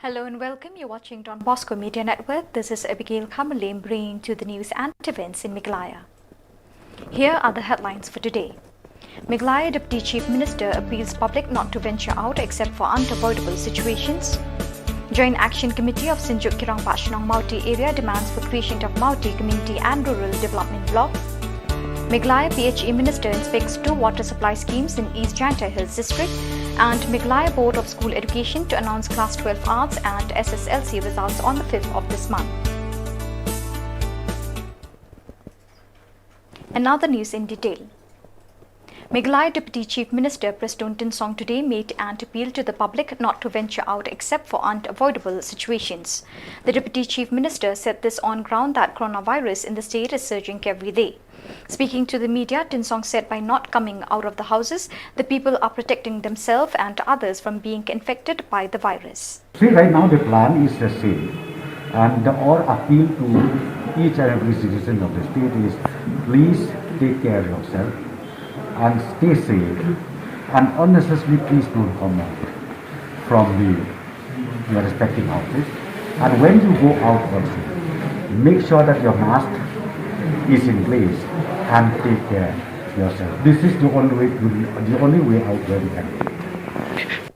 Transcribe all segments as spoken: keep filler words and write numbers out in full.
Hello and welcome. You're watching Don Bosco Media Network. This is Abigail Kamalim bringing to the news and events in Meghalaya. Here are the headlines for today. Meghalaya Deputy Chief Minister appeals public not to venture out except for unavoidable situations. Joint Action Committee of Synjuk Kirang Pahshnong Mawti area demands for creation of Mawti Community and Rural Development Block. Meghalaya P H E Minister inspects two water supply schemes in East Jaintia Hills District, and Meghalaya Board of School Education to announce Class twelve Arts and S S L C results on the fifth of this month. Another news in detail. Meghalaya Deputy Chief Minister Prestone Tynsong today made an appeal to the public not to venture out except for unavoidable situations. The Deputy Chief Minister said this on ground that coronavirus in the state is surging every day. Speaking to the media, Tynsong said by not coming out of the houses, the people are protecting themselves and others from being infected by the virus. See, right now the plan is the same, and the, our appeal to each and every citizen of the state is, please take care of yourself and stay safe, and unnecessarily please don't come out from the, your respective houses. And when you go out also, make sure that your mask is in place and take care yourself. This is the only way to, the only way out where we can take.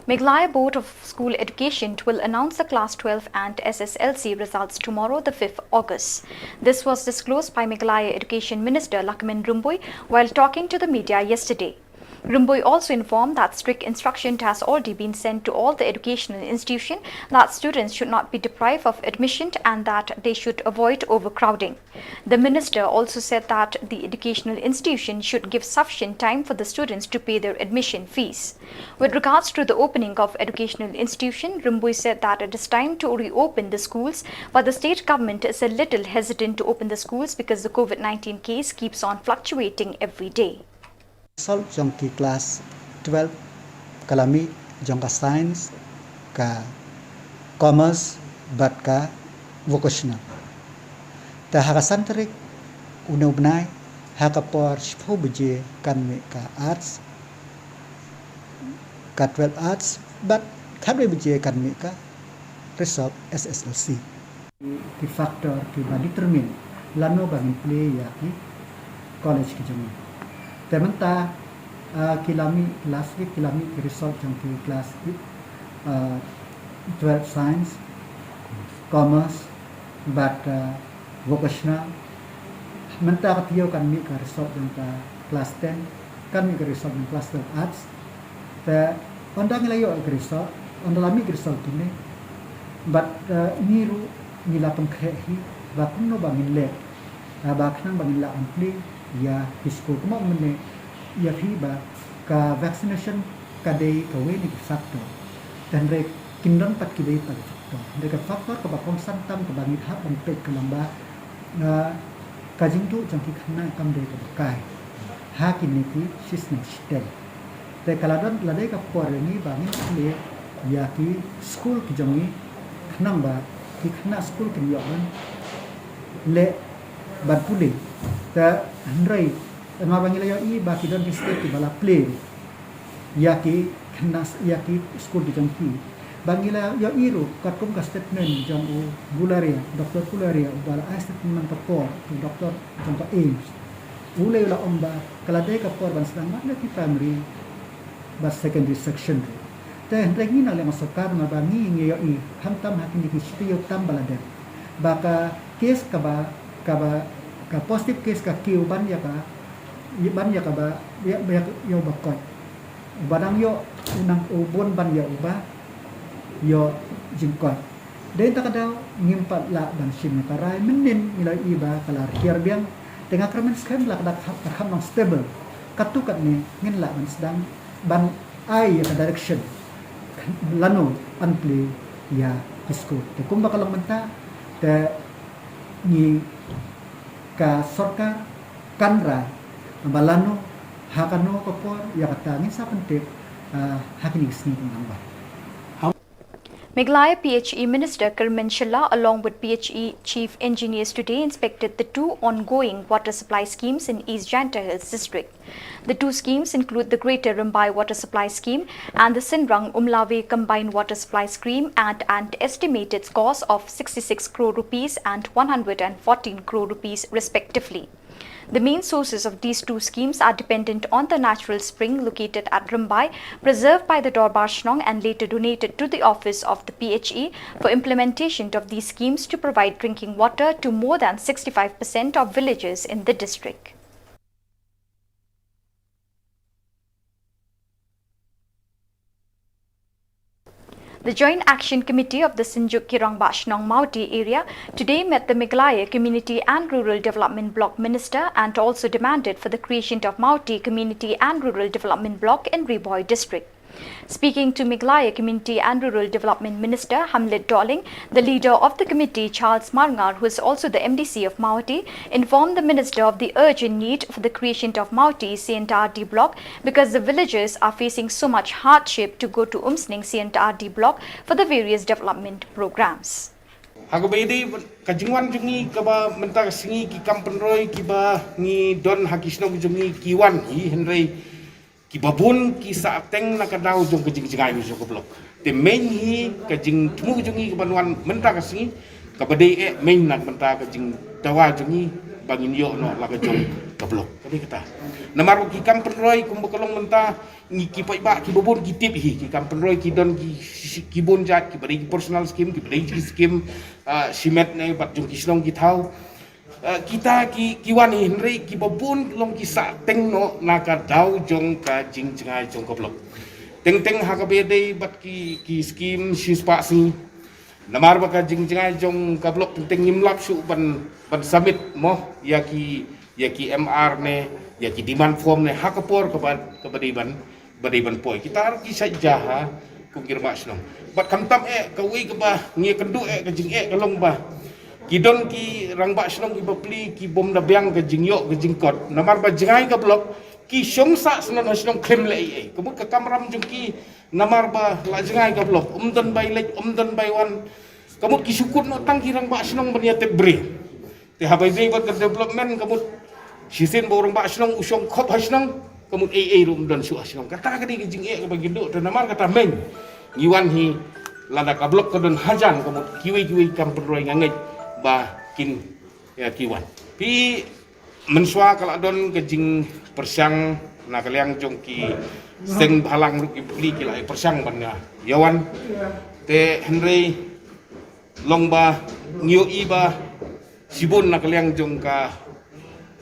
Meghalaya Board of School Education will announce the Class twelve and S S L C results tomorrow, the fifth August. This was disclosed by Meghalaya Education Minister Lahkmen Rymbui while talking to the media yesterday. Rymbui also informed that strict instruction has already been sent to all the educational institution that students should not be deprived of admission and that they should avoid overcrowding. The minister also said that the educational institution should give sufficient time for the students to pay their admission fees. With regards to the opening of educational institution, Rymbui said that it is time to reopen the schools, but the state government is a little hesitant to open the schools because the COVID nineteen case keeps on fluctuating every day. Result jong ki class twelve ka la mih jong ka science, ka commerce bad ka vocational. Te ha ka san tarik une u bnai ha ka por shiphew baje kan mih ka arts, ka twelve arts bad khatwei baje kan mih ka result S S L C. Ki factor ki ba determine lano ba ngin plie ïa ki college ki jong ngi. Te mynta ki la mih last week ki la mih ki result jong ki class twelve science, commerce bad vocational. Mynta ka taïew kan mih ka result jong ka class ten, kan mih ka result jong class twelve arts. Te ynda ngi la ïoh ka result, ynda la mih ka result kine, bad ngi ruh ngi la pynkhreh hi ba kumno ba ngin leh ba khnang ba ngin lah ban plie ïa ki skul. Kumba mynne ïa phi ba ka vaccination ka dei kawei na ki factor. Te hynrei kin don pat kiwei pat ki factor. Hynrei ka factor kaba kongsan tam kaba ngi hap ban peit ka long ba ka jingduh jong ki khynnah kam dei kaba kai ha kine ki shisnem shiteng. Te ka la don, la dei ka por ïa ngi ba ngin plie ïa ki skul ki jong ngi khnang ba ki khynnah skul kin ïoh ban leh ban pule. Te hynrei namar ba ngi la ïohi ba ki don ki state kiba la plie ïa ki khynnah, ïa ki skul ki jong ki. Ba ngi la ïohi ruh katkum ka statement jong u Gularia, Doctor Gularia, uba la ai statement man ka por, u doctor jong ka AIIMS. U la ïoh la ong ba ka la dei ka por ban sdang bad ïa ki primary bad secondary section ruh. Te hynrei ngi na liang sorkar namar ba ngi ngi ïohi khamtam ha kine ki shi taïew tam ba la dep ba ka case kaba, kaba, ka positive case ka kiew ban ïa ka, ban ïa kaba, ïa, ïa, ïa uba koit. Uba dang ïoh u nang u bun ban ïa uba ïoh jingkoit. Dei ta ka daw ngim pat lah ban shim ïa ka rai mynnin ngi la ïohi ba ka la hiar biang. Te nga kyrmen skhem la ka da ka kham long stable. Katto katne ngin lah ban sdang ban ai ïa ka direction lano ban plie ïa ki skul. Te kumba ka long mynta te ngi ka sorkar kan rai ba lano ha kano ka por ïa kata ngin sa pyntip ha kine ki sngi ki nang wan. Meghalaya P H E Minister Kyrmen Shylla, along with P H E Chief Engineers, today inspected the two ongoing water supply schemes in East Jaiñtia Hills District. The two schemes include the Greater Rymbai Water Supply Scheme and the Synrang Umlawe Combined Water Supply Scheme, at an estimated cost of sixty-six crore rupees and one hundred fourteen crore rupees, respectively. The main sources of these two schemes are dependent on the natural spring located at Rymbai, preserved by the Dorbar Shnong and later donated to the office of the P H E, for implementation of these schemes to provide drinking water to more than sixty-five percent of villages in the district. The Joint Action Committee of the Synjuk ki Rangbah Shnong Mawhati area today met the Meghalaya Community and Rural Development Block Minister and also demanded for the creation of Mawhati Community and Rural Development Block in Ri Bhoi District. Speaking to Meghalaya Community and Rural Development Minister Hamlet Dohling, the leader of the committee, Charles Marngar, who is also the M D C of Mawhati, informed the minister of the urgent need for the creation of Mawhati C and R D block because the villagers are facing so much hardship to go to Umsning C and R D block for the various development programs. Ha kaba ïadei ka jingwan jong ngi kaba mynta ka sngi, ki kam pynroi kiba ngi don ha ki shnong jong ngi ki wan hi, hynrei kiba bun ki sah teng na ka daw jong ka jingjngai jong ka block. Te main hi ka jingthmu jong ngi kaba ngi wan mynta ka sngi, kaba dei eh main na ka bynta ka jingdawa jong ngi ba ngin ïoh noh la ka jong ka block. Ka dei kata. Namar ki kam pynroi kumba ka long mynta, ngi ki paidbah kiba bun ki tip hi, ki kam pynroi ki don ki, ki bun jait, kiba dei ki personal scheme, kiba dei ki scheme, ah, shimet ne bad jong ki shnong ki thaw. Ah, kita ki, ki wan hi, hynrei kiba bun long ki sah teng noh na ka daw jong ka jingjngai jong ka block. Teng teng ha kaba ïadei bad ki, ki scheme shispah sngi. Namar ba ka jingjngai jong ka block teng teng ngim lap shuh ban, ban submit mo ïa ki, ïa ki M R ne ïa ki demand form ne ha ka por kaba, kaba dei ban, ba dei ban poi. Kita ruh ki shait ja ha kum ki rangbah shnong. Bad khamtam eh kawei kaba ngi ïakynduh eh ka jingeh ka long ba ki don ki rangbah shnong kiba plie ki bym da biang ka jingïoh ka jingkot. Namar ba jngai ka block ki shong sah shnong ha shnong khlem leh ei ei. Ka mut ka kamram jong ki namar ba la jngai ka block, ym don bai leit, ym don bai wan. Ka mut ki shu kut noh tang ki rangbah shnong ban ïatep briew. Te haba ïadei bad ka development ka mut shisien ba u rangbah shnong u shong khop ha shnong, ka mut ei ei ruh ym don shuh ha shnong. Kata ka dei ka jingeh kaba ngi duh, te namar kata main ngi wan hi, lada ka block ka don hajan ka mut kiwei kiwei kam pynroi nga ngeit ba kin ïa ki wan. Phi, mynshuwa ka la don ka jingpyrshang na ka liang jong ki seng bhalang ruh ki pli ki la ïa pyrshang ban ïa wan. Te hynrei long ba ngi ïohi ba shibun na ka liang jong ka,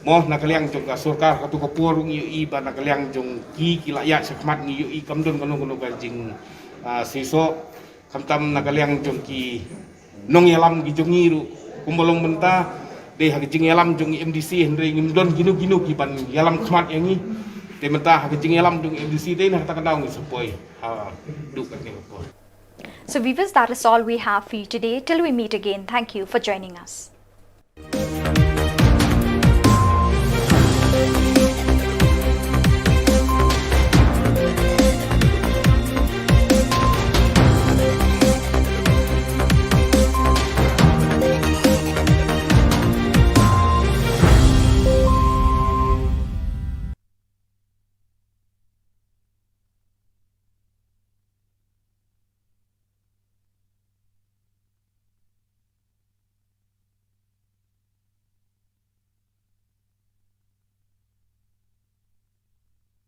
mo, na ka liang jong ka sorkar katto ka por ruh ngi ïohi ba na ka liang jong ki, ki la ïaid shakhmat ngi ïohi kam don kano kano ka jing, ah, seisoh. Khamtam na ka liang jong ki nongïalam ki jong ngi ruh kumba long mynta, dei ha ka jingïalam jong i M D C hynrei ngim don kino kino ki ban ïalam khmat ïa ngi. Te mynta ha ka jingïalam jong i M D C dei na kata ka daw ngi sa poi haduh katne ka por. So viewers, that is all we have for you today. Till we meet again, thank you for joining us.